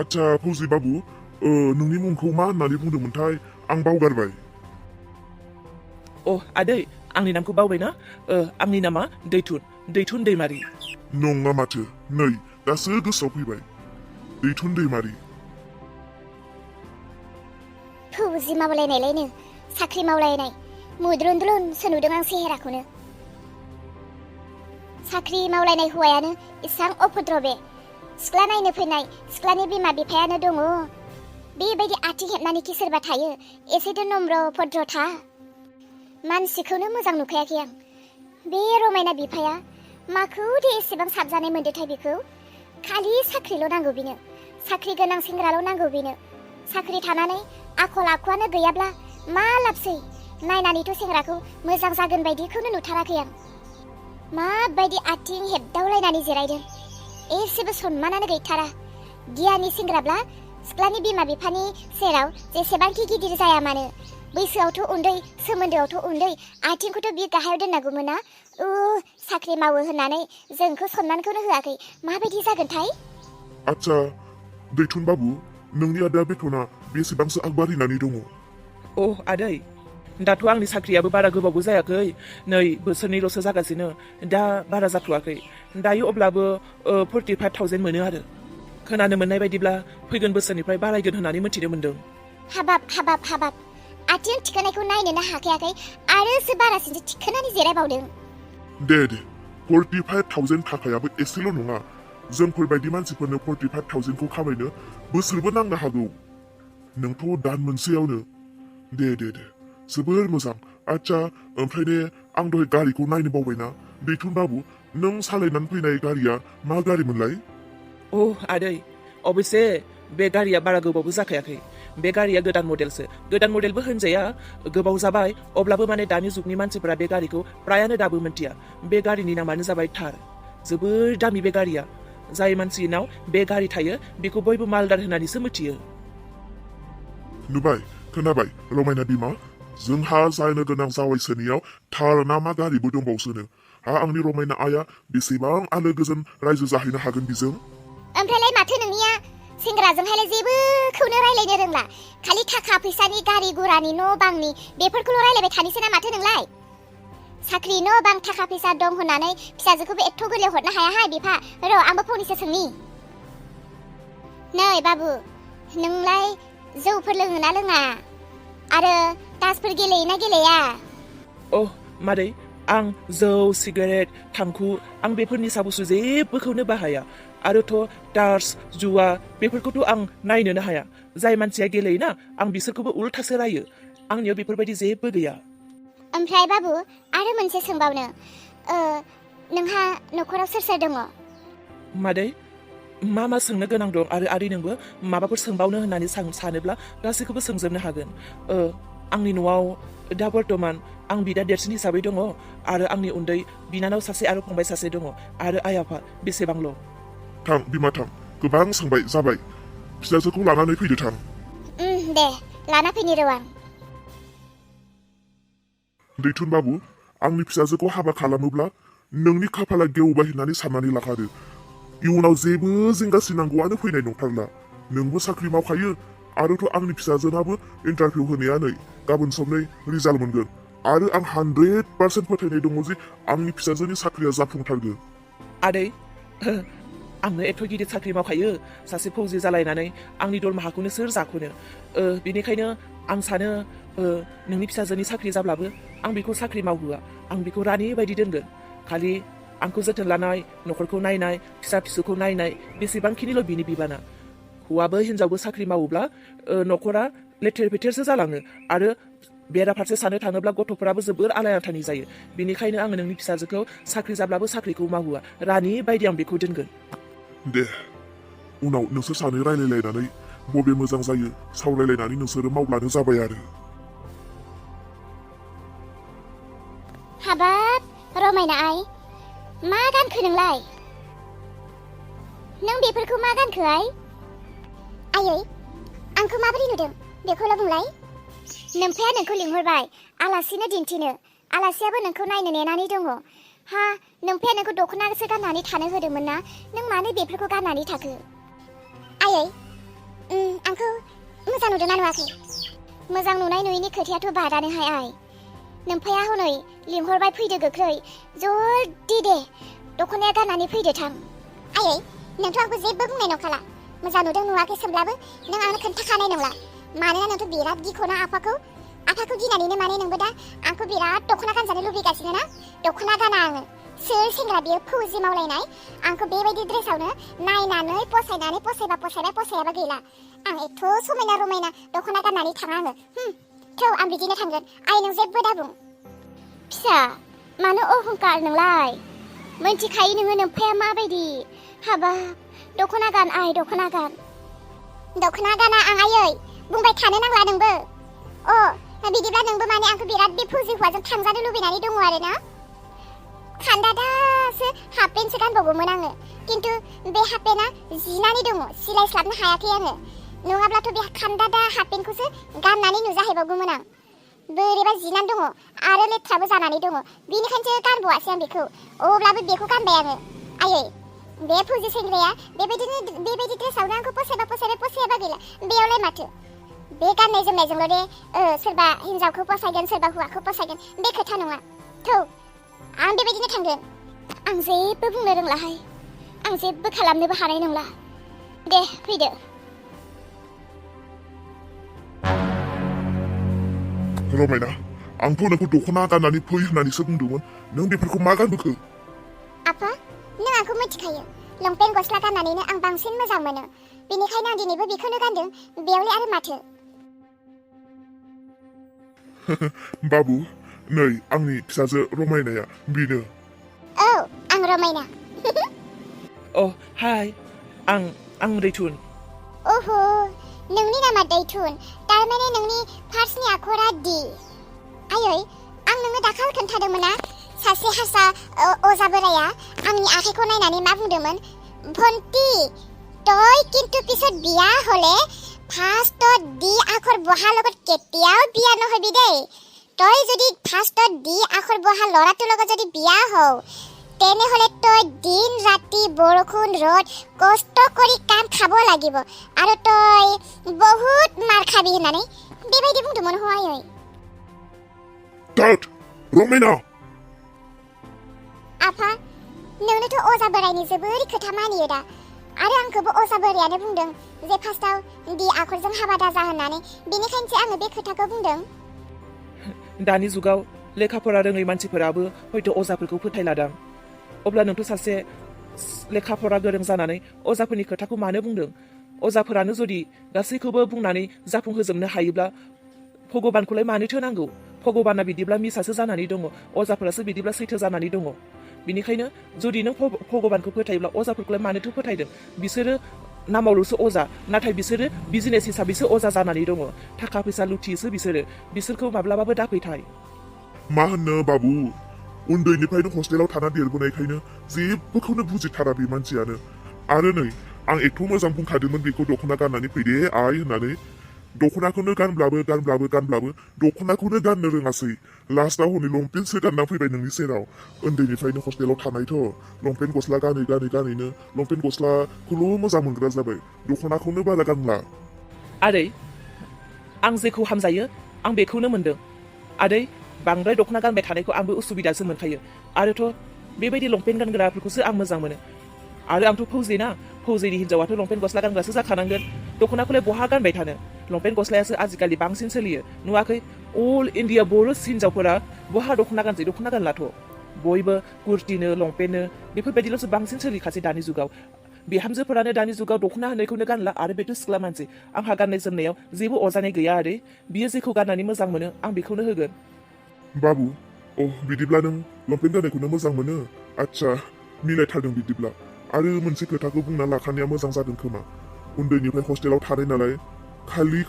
आच्छा फौजि बाबु नोंनि मुंखौ मा होननानै बुंदोंमोनथाय आं बावगारबाय। आदै आंनि नामखौ बावबायना आंनि नामा दैथुन दैमारि। नङा माथो नै दासो गोसोआव फैबाय दैथुन दैमारि। फौजि मावलायनायलायनो साख्रि मावलायनाय मुद्रुन-द्रुनसो नुदों आं सेहेराखौनो। साख्रि मावलायनाय हौवायानो इसां अभद्र बे सिख्ला नायनो फैनाय सिख्लानि बिमा बिफायानो दङ। बेबायदि आथिं हेबनानैखि सोरबा थायो एसेथ' नम्र भद्र था। मानसिखौनो मोजां नुखायाखै आं। बे रमायना बिफाया माखौ दे एसेबां साबजानाय मोनदोंथाय बेखौ। खालि साख्रिल' नांगौ बेनो, साख्रि गोनां सेंग्राल' नांगौ बेनो। साख्रि थानानै आखल आखुआनो गैयाब्ला मा लाबसै। नायनानैथ' सेंग्राखौ मोजां जागोन बायदिखौनो नुथाराखै आं। माबायदि आथिं हेबदावलायनानै जिरायदों, एसेबो सनमानानो गैथारा। गियानि सेंग्राब्ला सिख्लानि बिमा बिफानि सेराव जेसेबांखि गिदिर जाया मानो, बैसोआवथ' उन्दै सोमोन्दोआवथ' उन्दै, आथिंखौथ' बियो गाहायाव दोननांगौमोन ना। साख्रि मावो होननानै जोंखौ सनमानखौनो होआखै, माबायदि जागोनथाय। आच्छा दैथुन बाबु नोंनि आदा बेथना बेसेबांसो आगबारिनानै दङ? आदै दाथ' आंनि साख्रियाबो बारा गोबावबो जायाखै, नै बोसोरनैल'सो जागासिनो, दा बारा जाथ'वाखै। दायो अब्लाबो 45,000 मोनो आरो। खोनानो मोननाय बायदिब्ला फैगोन बोसोरनिफ्राय बारायगोन होननानै मिथिनो मोनदों। हाबाब आथिं थिखोनायखौ नायनोनो हाखायाखै आरोसो बारासिनसो थिखोनानै जिरायबावदों। दे 45,000 थाखायाबो एसेल' नङा। जोंफोरबायदि मानसिफोरनो 45,000खौ खामायनो बोसोरबो नांनो हागौ। नोंथ' दान मोनसेयावनो। दे जोबोर मोजां। आच्छा ओमफ्राय दे आं दहाय गारिखौ नायनो बावबायना दैथुन बाबु, नों सालायनानै फैनाय गारिया मा गारिमोनलाय? आदै अबयसे बे गारिया बारा गोबावबो जाखायाखै। बे गारिया गोदान मडेलबो होनजाया, गोबाव जाबाय अब्लाबो माने दानि जुगनि मानसिफोरा बे गारिखौ प्रायानो दाबो मोनथिया। बे गारिनि नामानो जाबाय थार। जोबोर दामि बे गारिया। जाय मानसिनाव बे गारि थायो बेखौ बयबो मालदार होननानैसो मिथियो। नुबाय खोनाबाय रमायना बिमा, जोंहा जानो गोनां जावैसोनियाव थार नामा गारिबो दंबावसोनो। आंनि रमायना आइया बेसेबां आलो गोजोन रायजो जाहैनो हागोन बिजों। ओमफ्रायलाय माथो नोंनिया सेंग्राजोंहायलाय जेबोखौनो रायलायनो रोंला। खालि थाखा फैसानि गारि गुरानि न' बांनि बेफोरखौल' रायलायबाय थानोसै ना माथो नोंलाय। साख्रि न' बां थाखा फैसा दं होननानै फिसाजोखौबो एथ' गोरलैयाव हरनो हायाहाय बिफा। र' आंबो फंनैसो सोंनि। नै बाबु, नोंलाय जौफोर लोङोना लोङा आरो तासफोर गेलेयोना गेलेया? मादै आं जौ सिगारेट थांखु आं बेफोर निसा बुस्थु जेबोखौनो बाहाया। आरोथ' टार्स जुवा बेफोरखौथ' आं नायनोनो हाया। जाय मानसिया गेलेयोना आं बिसोरखौबो उल्थासो रायो। आंनियाव बेफोरबायदि जेबो गैया। ओमफ्राय बाबु आरो मोनसे सोंबावनो, नोंहा न'खराव सोर दङ? मादै मा सोंनो गोनां दं आरो आदै नोंबो माबाफोर सोंबावनो होननानै सानोब्ला गासैखौबो सोंजोबनो हागोन। आंनि न'आव दा बर्थमान आं बिदा देरसिन हिसाबै दङ आरो आंनि उन्दै बिनानाव सासे आरो फंबाय सासे दङ आरो आइ आफा बेसेबांल'। थां बिमा थां, गोबां सोंबाय जाबाय, फिसाजोखौ लानानै फैदो थां। दे लाना फैनि र' आं। दैथुन बाबु आंनि फिसाजोखौ हाबा खालामोब्ला नोंनि खाफाला गेवबाय होननानै साननानै लाखादो। इयुनाव जेबो जिंगासिनांगौआनो फैनाय नंथारला। नोंबो साख्रि मावखायो आरोथ' आंनि फिसाजोनाबो इन्टारभिउ होनाया नै गाबोन समनै रिजाल्ट मोनगोन आरो आं 100% फोथायनाय दङ जे आंनि फिसाजोनि साख्रिया जाफुंथारगोन। आदै आंनो एथ' गिदिर साख्रि मावखायो, सासे फौजि जालायनानै आंनि दरमाहाखौनो सोर जाख'नो। बेनिखायनो आं सानो नोंनि फिसाजोनि साख्रि जाब्लाबो आं बेखौ साख्रि मावहोआ। आं बेखौ रानि बायदि दोनगोन। खालि आंखौ जोथोन लानाय, न'खरखौ नायनाय, फिसा फिसौखौ नायनाय बेसेबांखिनिल' बिनि बिबाना। हौवाबो हिनजावबो साख्रि मावोब्ला न'खरा लेथेर फेथेरसो जालाङो आरो बेराफारसे साननो थाङोब्ला गथ'फोराबो जोबोर आलाय-आथानि जायो। बेनिखायनो आङो नोंनि फिसाजोखौ साख्रि जाब्लाबो साख्रिखौ मावहोआ, रानि बायदि आं बेखौ दोनगोन। दे उनाव नोंसोर सानै रायलायलायनानै बबे मोजां जायो सावरायलायनानै नोंसोरो मावब्लानो जाबाय आरो। हाबाब रमायना आइ, मा गानखो नोंलाय? नों बेफोरखौ मा गानखो आइ? आयै आंखौ माबोरै नुदों बेखौल' बुंलाय। नोमफाया नोंखौ लिंहरबाय आलासिनो दिन्थिनो। आलासियाबो नोंखौ नायनो नेनानै दङ। नोमफाया नोंखौ दख'नासो गाननानै थानो होदोंमोन ना, नों मानो बेफोरखौ गाननानै थाखो? आयै आंखौ मोजां नुदोंना नुवाखै? मोजां नुनाय नुयैनि खोथायाथ' बादानोहाय आइ। नोमफाया हनै लिंहरबाय फैदो गोख्रै जल्दि दे दख'नाया गाननानै फैदो थां। आयै नोंथ' आंखौ जेबो बुंनाय नंखाला। मोजां नुदों नुवाखै सोंब्लाबो नों आंनो खोन्थाखानाय नंला। मानोना नोंथ' बिराद गिख'ना आफाखौ गिनानैनो माने नोंबो दा आंखौ बिराद दख'ना गानजानो लुबैगासिनो ना? दख'ना गाना आङो। सोर सेंग्रा बियो फौजि मावलायनाय आंखौ बेबायदि ड्रेसावनो नायनानै फसायनानै फसायबा फसायबाय फसायाबा गैला। आं एथ' समायना रमायना दख'ना गाननानै थाङा आङो। थौ आं बिदिनो थांगोन। आइ नों जेबो दाबुं। फिसा मानो अहंकार नोंलाय? मोनथिखायो नोङो नोमफाया माबायदि। हाबाब दख'ना गान आइ दख'ना गान। दख'ना गाना आं आयै बुंबाय थानो नांला नोंबो। बिदिब्ला नोंबो माने आंखौ बिराद बे फौजि हौवाजों थांजानो लुबैनानै दङ आरो ना? खान्दादासो हाफ पेन्टसो गानबावगौमोन आङो। खिन्थु बे हाफ पेन्टआ जिनानै दङ सिलायस्लाबनो हायाखै आङो। नङाब्लाथ' बे खान्दादा हाफ पेन्टखौसो गाननानै नुजाहैबावगौमोन आं। बोरैबा जिनानै दङ आरो लेथ्राबो जानानै दङ। बेनिखायनोसो गानबावासै आं बेखौ। अब्लाबो बेखौ गानबाय आङो। आयै बे फौजि सेंग्राया बेबायदि ड्रेसावनो आंखौ फसायबा फसायबाय फसायाबा गैला। बेयावलाय माथो? बे गाननाय जोमनायजोंल' दे सोरबा हिन्जावखौ फसायगोन सोरबा हौवाखौ फसायगोन बे खोथा नङा। थौ आं बेबायदिनो थांगोन। आं जेबो बुंनो रोंलाहाय। आं जेबो खालामनोबो हानाय नंला। दे फैदो। रमायना आंथ' नोंखौ दख'ना गाननानै फै होननानैसो बुंदोंमोन। नों बेफोरखौ मा गानबोखो? आफा नों आंखौ मिथिखायो लंपेन्ट गस्ला गाननानैनो आं बांसिन मोजां मोनो। बेनिखायनो आं दिनैबो बेखौनो गानदों। बेयावलाय आरो माथो? बाबु नै आंनि फिसाजो रमायनाया बेनो। औ आं रमायना। हाय आं रैथुन। ओह नोंनि नामा दैथुन। थारमाने नोंनि फार्स्टनि आखरा दि। आयै आं नोंनो दाखाल खोन्थादोंमोन ना सासे हारसा अजा बोराया आंनि आखाइखौ नायनानै मा बुंदोंमोन? भन्टी তই কিন্তু পিছত বিয়া হলে ফার্স্টত ডি আখর বহা লগত কেতিয়াও বিয়া নহবি দেই। তই যদি ফার্স্টত ডি আখর বহা লৰাটোৰ লগত যদি বিয়া হও তেনেহলে তই দিন ৰাতি বৰষুণ ৰদ কষ্ট কৰি কাম খাব লাগিব আৰু তই বহুত মাৰ খাবি होननानै बेबायदि बुंदोंमोन ह'आयै। डाट रमायना। आफा नोंनोथ' अजा बोरायनि जोबोर खोथा मानियो दा। आरो आंखौबो अजा बोरायानो बुंदों जे फार्स्टआव दि आखरजों हाबा दाजा होननानै। बेनिखायनोसो आङो बे खोथाखौ बुंदों। दानि जुगाव लेखा फरा रोङै मानसिफोराबो हयथ' अजाफोरखौ फोथायलादां। अब्ला नोंथ' सासे लेखा फरा गोरों जानानै अजाफोरनि खोथाखौ मानो बुंदों? अजाफोरानो जुदि गासैखौबो बुंनानै जाफुंहोजोबनो हायोब्ला भगबानखौलाय मानोथो नांगौ? भगबाना बिदिब्ला मिसासो जानानै दङ। अजाफोरासो बिदिब्ला सैथो जानानै दङ। बिनिखायनो जुदि नों भगबानखौ फोथायोब्ला अजाफोरखौलाय मानोथो फोथायदों? बिसोरो नामावल'सो अजा, नाथाय बिसोरो बिजनेस हिसाबैसो अजा जानानै दङ। थाखा फैसा लुथियोसो बिसोरखौ माब्लाबाबो दाफैथाय। मा होननो बाबु उन्दैनिफ्रायनो हस्टेलाव थाना देरबोनायखायनो जेबोखौनो बुजिथारा बे मानसियानो। आरो नै आं एथ' मोजां बुंखादोंमोन बेखौ दख'ना गाननानै फैदे आइ होननानै। दख'नाखौनो गानब्लाबो दख'नाखौनो गाननो रोङासै। लास्टआव हनै लंपेन्टसो गानना फैबाय नोंनि सेराव। उन्दैनिफ्रायनो हस्टेलाव थानायथ' लंपेन्ट गस्ला गानैनो लंपेन्ट गस्लाखौल' मोजां मोनग्रा जाबाय। दख'नाखौनो बारा गानला। आदै आं जेखौ हामजायो आं बेखौनो मोनदों। आदै बांद्राय दख'ना गानबाय थानायखौ आंबो उसुबिदासो मोनखायो। आरोथ' बेबायदि लंपेन्ट गानग्राफोरखौसो आं मोजां मोनो। आरो आंथ' फौजिनि हिन्जावाथ' लंपेन्ट गस्ला गानग्रासो जाखानांगोन। दख'नाखौलाय बहा गानबाय थानो? लंपेन्ट गस्लायासो आजिखालि बांसिन सोलियो। नुवाखै अल इन्डिया बर' हिन्जावफोरा बहा दख'ना गानसै? दख'ना गानलाथ'। बयबो कुर्तिनो लंपेन्टनो बेफोरबायदिल'सो बांसिन सोलिखासै दानि जुगाव। बिहामजोफोरानो दानि जुगाव दख'ना होनायखौनो गानला। आरो बेथ' सिख्ला मानसि। आंहा गाननाय जोमनायाव जेबो अजानाय गैया आदै। बियो जेखौ गाननानै मोजां मोनो आं बेखौनो होगोन। बाबु बिदिब्ला नों लंपेन्ट गाननायखौनो मोजां मोनो? आच्छा मिलायथारदों बिदिब्ला। आरो मोनसे खोथाखौ बुंना लाखानाया मोजां जादों खोमा। उन्दैनिफ्राय हस्टेलाव थानाय नालाय खालि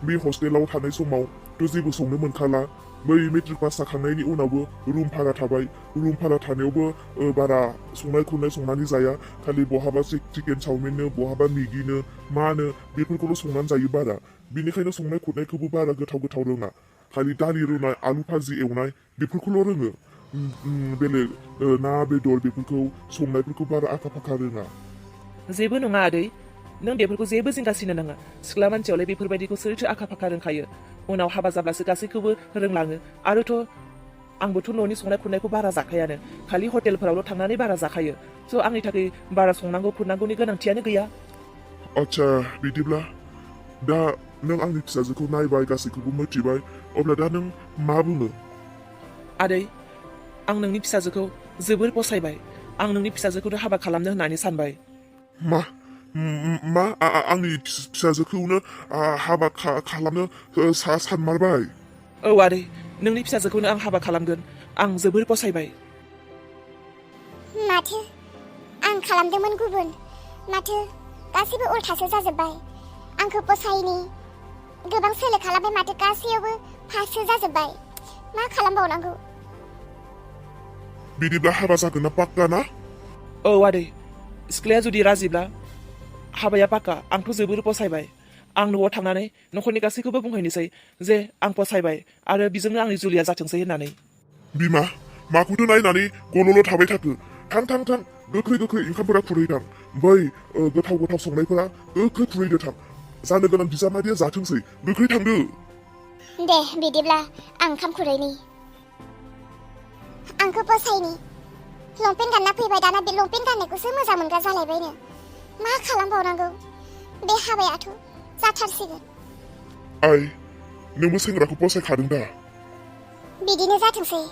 बे हस्टेलाव थानाय समावथ' जेबो संनो मोनखाला। बै मेट्रिक पास जाखांनायनि उनावबो रुम भारा थाबाय। रुम भारा थानायावबो बारा संनाय खुरनाय संनानै जाया। खालि बहाबा चिकेन चावमिननो बहाबा मेगिनो मानो बेफोरखौल' संनानै जायो बारा। बेनिखायनो संनाय खुरनायखौबो बारा गोथाव रोङा। खालि दालि रुनाय आलु भाजि एवनाय बेफोरखौल' रोङो। बेलेग ना बेदर बेफोरखौ संनायफोरखौ बारा आखा फाखा रोङा। जेबो नङा आदै। नों बेफोरखौ जेबो जिंगासिनो नाङा सिख्ला मानसियावलाय बेफोरबायदिखौ सोरथो आखा फाखा रोंखायो उनाव हाबा जाब्लासो गासैखौबो रोंलाङो आरोथ' आंबोथ' न'नि संनाय खुरनायखौ बारा जाखायानो खालि हटेलफोरावल' थांनानै बारा जाखायो स' आंनि थाखाय बारा संनांगौ खुरनांगौनि गोनांथियानो गैया आच्छा बिदिब्ला दा नों आंनि फिसाजोखौ नायबाय गासैखौबो मिथिबाय अब्ला दा नों मा बुङो आदै आं नोंनि फिसाजोखौ जोबोर फसायबाय आं नोंनि फिसाजोखौनो हाबा खालामनो होननानै सानबाय मा आंनि फिसाजोखौनो हाबा खालामनो सानमारबाय औ आदै नोंनि फिसाजोखौनो आं हाबा खालामगोन आं जोबोर फसायबाय माथो आं खालामदोंमोन गुबुन माथो गासैबो उल्थासो जाजोब्बाय आंखौ फसायैनि गोबां सोलो खालामबाय माथो गासैयावबो फाससो जाजोब्बाय मा खालामबावनांगौ बिदिब्ला हाबा जागोन ना पाक्का ना औ आदै सिख्लाया जुदि राजिब्ला हाबाया पाक्का आंथ' जोबोर फसायबाय आं न'आव थांनानै न'खरनि गासैखौबो बुंहैनोसै जे आं फसायबाय आरो बेजोंनो आंनि जुलिया जाथोंसै होननानै बिमा माखौथो नायनानै गल'ल' थाबाय थाखो थां गोख्रै ओंखामफोरा खुरहैथां बै गोथाव संनायफोरा गोख्रै खुरहैदो थां जानो गोनां बिजामादैया जाथोंसै गोख्रै थांदो दे बिदिब्ला आं ओंखाम खुरैनि आंखौ फसायनि लंपेन्ट गानना फैबाय दाना बे लंपेन्ट गाननायखौसो मोजां मोनग्रा जालायबायनो मा खालामबावनांगौ बे हाबायाथ' जाथारसिगोन आइ नोंबो सेंग्राखौ फसायखादों दा बिदिनो जाथोंसै